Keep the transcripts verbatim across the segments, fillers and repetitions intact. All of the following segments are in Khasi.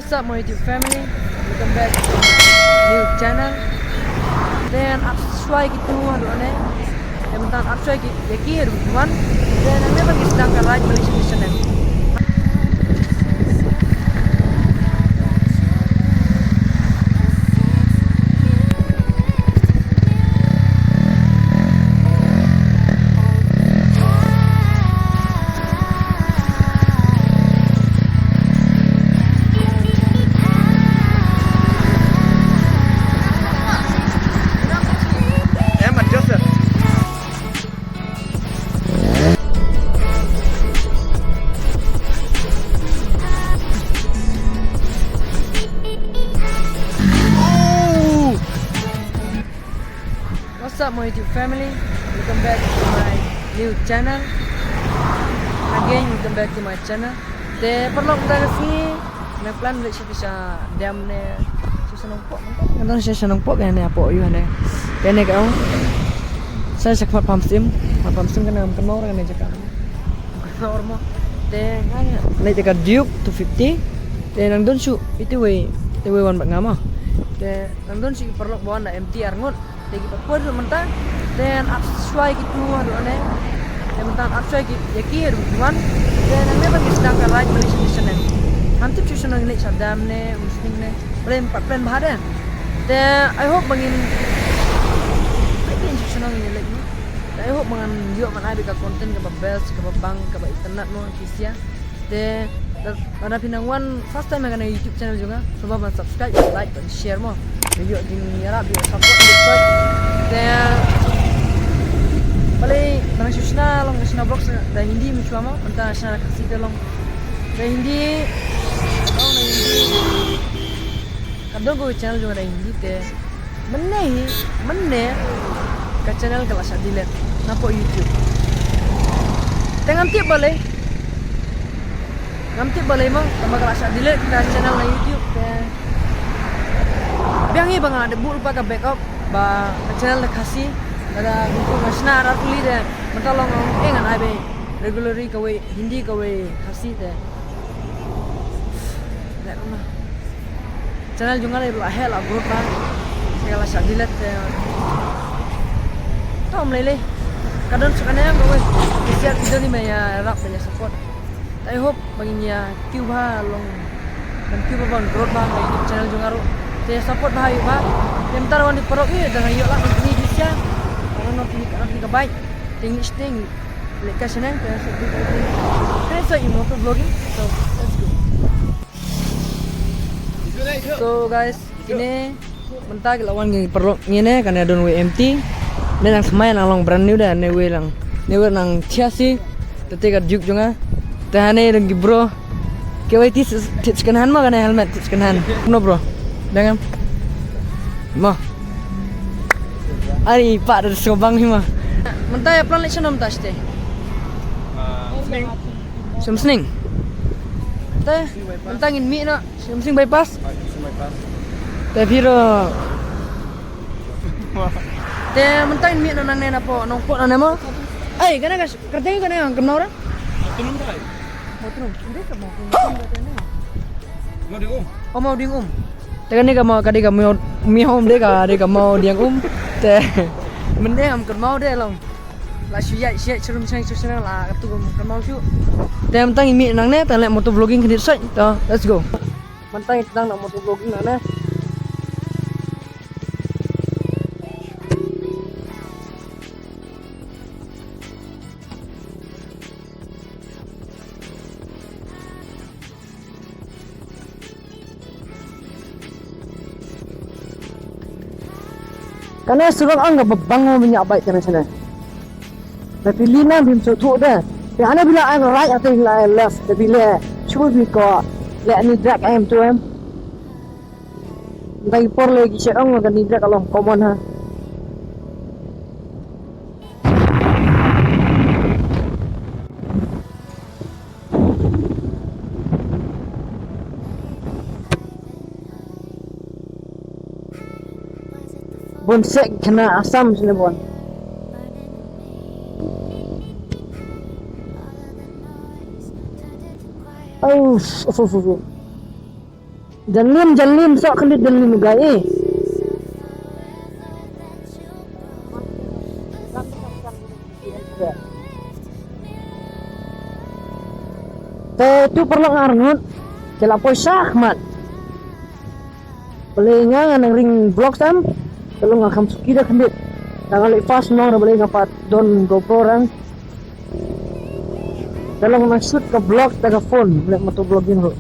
What's up, my YouTube family? Welcome back to my new channel. Then, ap shwai ki tu haduh ne. Then, tan ap shwai ki, ya ki haduh tuan. Then, ang never ki sedang ka right Malaysia channel. What's up, my YouTube family? Welcome back to my new channel. Again, welcome back to my channel. Te paralok, mynta ka sngi nga plan leit sha, sha dam ne sha Nongpoh. Mynta nga don sha, sha Nongpoh kane hapoh ïa ne. Kane ka ong. Sa sha khmat Pamsim. Khmat Pamsim kane, kane jaka. Kane mo. Te nga leit da ka Duke two fifty. Te nang don shuh ite wei, ite wei wan bad nga mo. Te nang don shuh paralok ba wan da M T ar ngut. Te ki pat por mynta. Te ap shwai ki tu haduh ne. Te mynta ap shwai ki, ya ki haduh tuan. Te nang never ki sedang ka right Malaysia channel. Ngam tip shuh shuh nang leit sha dam ne, um sning ne. Plan, pat plan bha de. Te I hope ba ngin, I think shuh shuh nang leit ne. Te I hope ba ngan ïoh ban ai ka content kaba best, kaba bang, kaba itynnad mo ki sia. Te lada phi nang wan first time ha kane YouTube channel jong nga, sngewbha ban subscribe, like, ban share mo. Ïoh jingïarap, ïoh support, ïoh support. Te balei ba nang shu shna long, shna vlog da Hindi mynshuwa mo, mynta shna da Khasi te long da Hindi. Long da Hindi. Ka don ka channel jong nga da Hindi te. Mynne hi, mynne ka channel ka la shah delete napoh YouTube. Te ngam tip balei. Ngam tip balei mo, tangba ka la shah delete ka channel na YouTube te. Biang hi ba nga da buh lypa ka backup ba ka channel da Khasi, lada ngi kut nga shna ar tylli te mynta long, eh, ngan ai beit regularly kawei Hindi kawei Khasi te. Channel jong nga la heh la growth ba. Te ka la shah delete te. To ym lei lei. Ka don shuh kane ïa kawei. Ki share video ni, me ïarap, me ïa support. Te I hope ba ngin ïa kiew bha long. Ban kiew bha ban growth bha ka YouTube channel jong nga ruh. Te support bha ïa u bha. Te mynta ruh wan dei paralok ïa, dang ïoh lah ban kini ki share. Ka don kini ka, kini ka bike. Te ngi sting. Leka shaneng ka sa. Te sa i moto vlogging. So, let's go. So guys, kine mynta ki la wan ki paralok ngi ne, kane don wei M T. Ne nang smai nang long brand new de, ne wei lang. Ne wei nang thiasi. Te te ka Duke jong nga. Te hane don ki bro. Kiwei te second hand mo kane helmet second hand. No bro. Dang em. Mo. Ari pa da sngewbang hi mo. Mynta ïa plan leit shano mynta shatei? Sha Umsning. Te mynta ngin mih noh sha Umsning bypass. Te phi ruh. Te mynta ngin mih noh nangne napoh Nongpoh nangne mo. Ai, kane ka kyrteng kane ka kynmaw re? Mawtrum. Mawtrum. Mawdiang Um. Oh, Mawdiang Um. Te kane ka Maw, ka dei ka Maw, Mawdiang Um de, ka dei ka Mawdiang Um. Te mynne ngam kynmaw de long. La shu ïaid shu ïaid sha Umsning sha Umsning la katu ngam kynmaw shuh. Te mynta ngin mih nangne, te leh moto vlogging khyndiat sait. To, let's go. Mynta ngin sdang na moto vlogging nangne. Kane surok ang kaba bang mo, bniah bike kane sene. Da phi leh nang phim sngewthuh de. Te ane phi la ai right, ate phi la ai left. Da phi leh shu phi ko leh ni drag em tu em. Dei por lei ki shet ong ka ni drag ka long common ha. Bun sek kena asam sini bun. Uff, uff, uff, uff. Janlim, janlim, sok khyndiat janlim ga eh. Te tu paralok nga arngut. Te la poi shah khmat. Balei nga nga nang ring vlog sam. Te long nga kham suki da khyndiat. Te nga leh fast nong da balei nga pat don GoPro rang. Te long nga shoot ka vlog da ka phone. Leh moto vlogging ruh.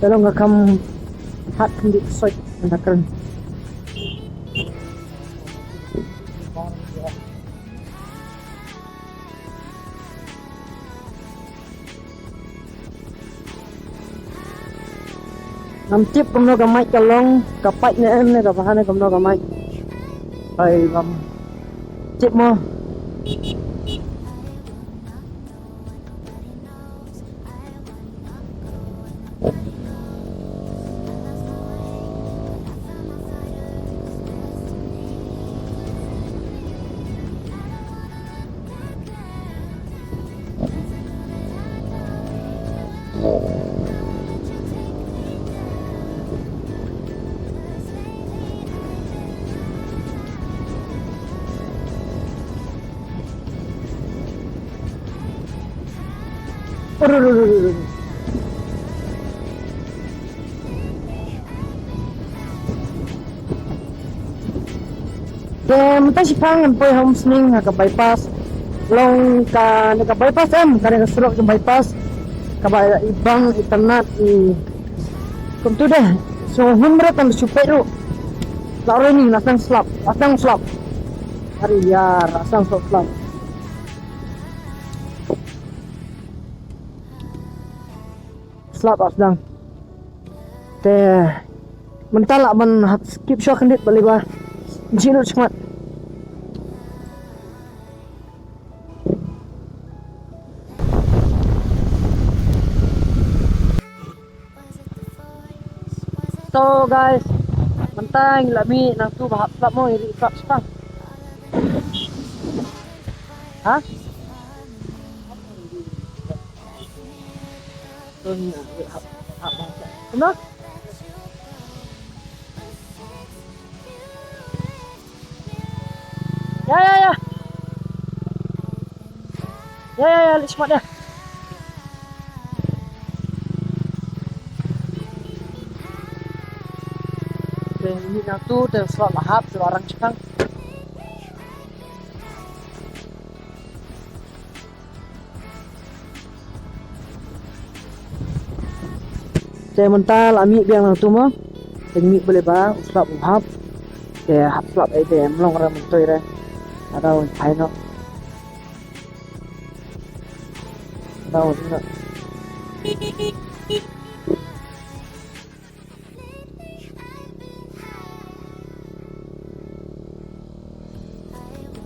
Te long nga kham hat khyndiat soi na kren. Ngam tip kumno ka mic ka long, ka pait ne em ne ka baha ne kumno ka mic. Ai ngam tip mo. Te mynta shipang ngan poi ha Umsning ha ka bypass. Long ka ne ka bypass em, ka ne ka surok jong bypass. Kaba i bang i tyrnat i kumtu deh. So hun meret tang shu peit ruh. La roi ni la sdang slap, la sdang slap. Ari yar, la sdang slap slap. Slap la sdang. Te mynta lah ban hap skip shuwa khyndiat balei ba ngi lut shmat. So guys, mynta ngi la mih nangtu ba hap slap mo, iri slap shipang. Ha? Kumno? Ya, ya, ya. Ya, ya, ya, leh shmat ya. Te ini nangtu te slap la hap te la rang shipang. Te mynta la mih biang nangtu mo. Te mih balei ba u slap u hap. Te hap slap ei te em long re myntoi re. Ada u phai noh. Ada u noh.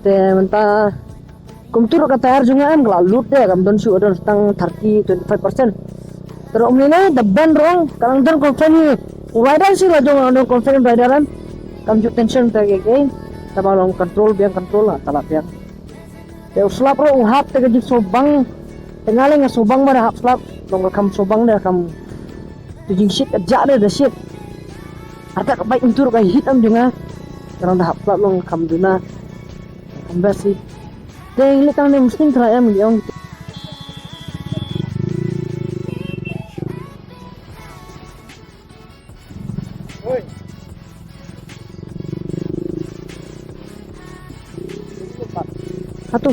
Te mynta kumtu ruh ka tyre jong nga em ka la lut de, kam don shuh, don tang thirty, twenty-five percent. Te ruh mynne da ban ruh ka la don confident hi. U rider shi la jong, la don confident rider em. Kam ju tension te kiei kiei. Te ba long control biang, control la, te la biang. Te u slap ruh u hap te ka jingsngewbang. Te nga lei nga sngewbang ba da hap slap. Long ka kham sngewbang da kham. Tu jingshit ka jah da da shit. Hata ka bike ntur ka hit am jong nga. Ka long da hap slap long kham duna. Kham best hi. Te ngi leit tang ne Umsning trai am ngi ong. Oi. Atu.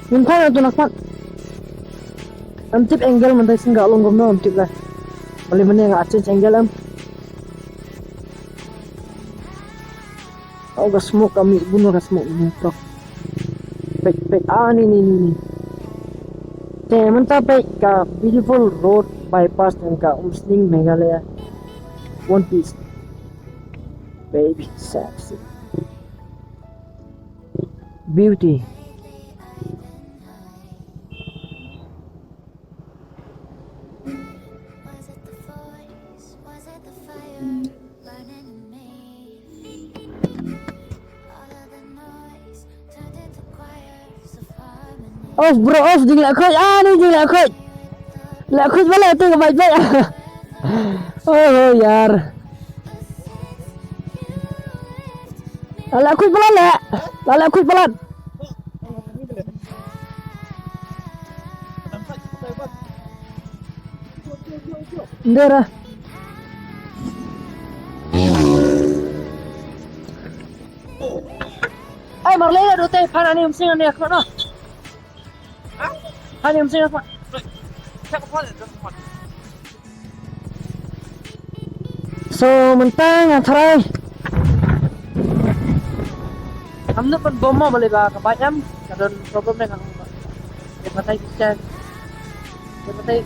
Ngim thaw atu na khmat. Ngam tip angle mynta sngewbha long kumno ngam tip la. Balei mynne nga change angle em. Oh, ka smoke ka mih bun ka smoke ni tok. Peit, peit, ah, ni, ni, ni, ni. Te mynta peit ka beautiful road bypass jong ka Umsning Meghalaya. One piece. Baby sexy. Beauty. Off bro, off, jingleh khuid, ah, ni jingleh khuid. La khuid palat tu ka bike bike. Oh, oh, yar. La khuid palat la. La khuid palat. Ndera. Ai marle ya dote phana ni umsing ani akhno. Ani umsing apa? So mynta nga tharai. Am na pun bom mo bale ba ka bajam ka don problem ne ka. Dia patai kita. Dia patai.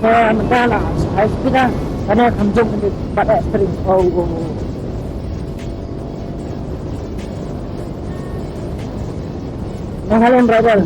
Eh, mynta la high speed ah. Kane kham jong kane pat eh spring. Oh, oh, oh. Nang halem brother.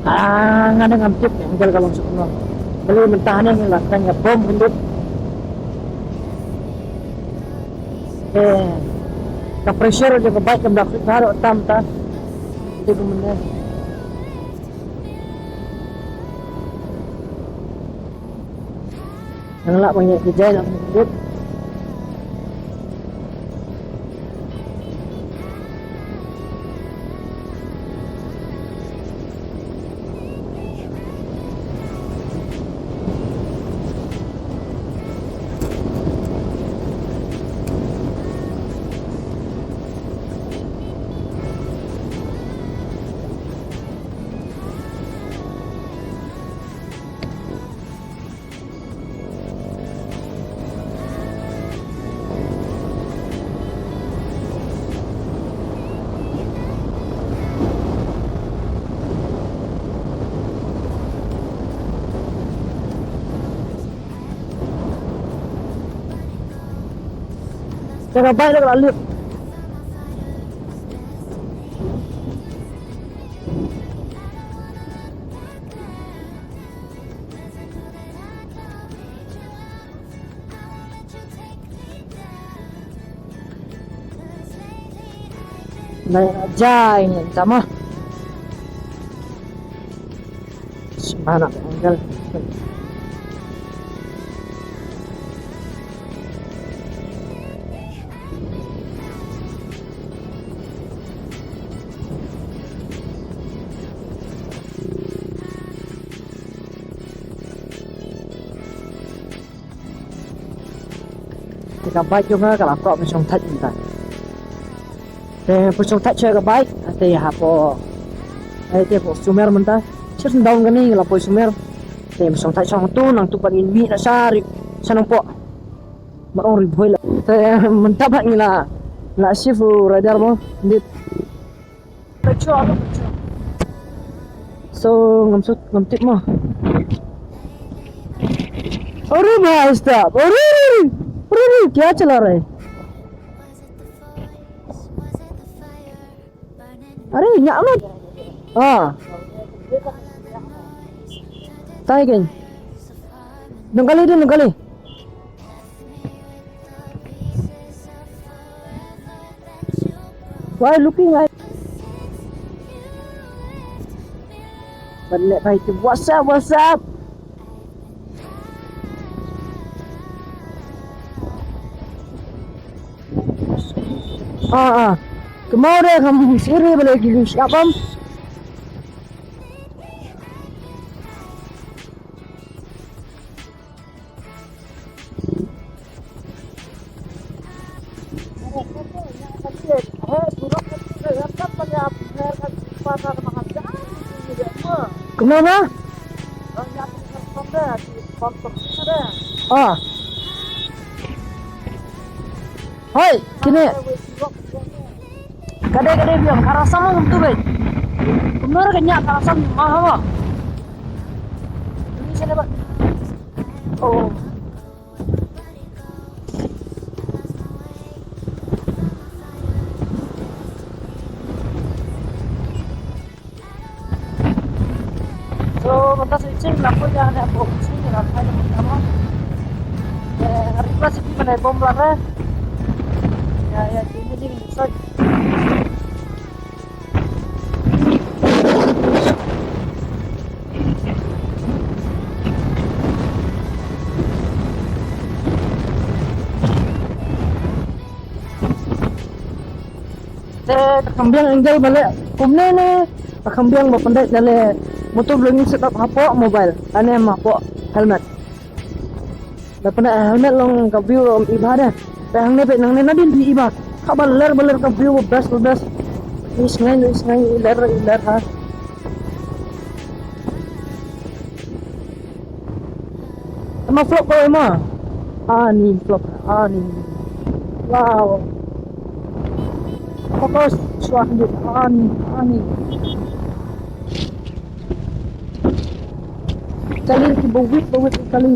Ah, nga dang ngam tip ne, nga ka long suk no. Beli mentah ne nga kan nga bom gendut. Eh, ka pressure jong ka bike kam dak suk taro tam ta. Itu kemudian. Nang lah banyak kerja nak sebut. Ka bike la lip. Nai jai ni tama. Mana angle. Te ka bike jong nga ka la prok ban shong thait mynta. Te pyrshang thait sha ka bike te hapoh. Ai te hapoh Sumer mynta. Sir sendong kani la poi Sumer. Te pyrshang thait shong tu nang tu pat ngin mih na sha ri sha nang poh. Mar ong ri bhoi la. Te mynta ba ngi la la shift u rider mo. Dit. So ngam sut ngam tip mo. अरे भाई साहब, अरे, अरे, अरे, अरे, क्या चला रहा है? अरे, यहाँ मत। हाँ। Tai kan. Nang kali dia, nang kali. Why looking like? Ban leh bha ïa ki. What's up, what's up? Ah, ah. Kumno re, kam siri bale ki shapam. Kumno na? Ah. Hoi, kine. Ka dei, ka dei biang, ka rasam ngam tu be. Kumno ka ñiah ka rasam ma ha ba. Ini sana ba. Oh. So, mynta sa ïing la poi ïa ne pok ïing la phai la mynta mo. Eh, hari pas iki mana bom la re. Ya, ya, ini ding sa. Te ka kham biang angle ba leh kumne ne, ka kham biang ba pyndait na leh motor ba ngi set up hapoh mobile, ane em hapoh helmet. Ba pyndait helmet long ka view ym i bha de. Te hangne peit nangne nadien phi i bha. Haba ler ba ler ka view ba best ba best. Is ngai is ngai i ler i ler ha. Tama flop ko ema. Ani flop, ani. Wow. Focus, suah ni, ani, ani. Kali ki bawit, bawit kali.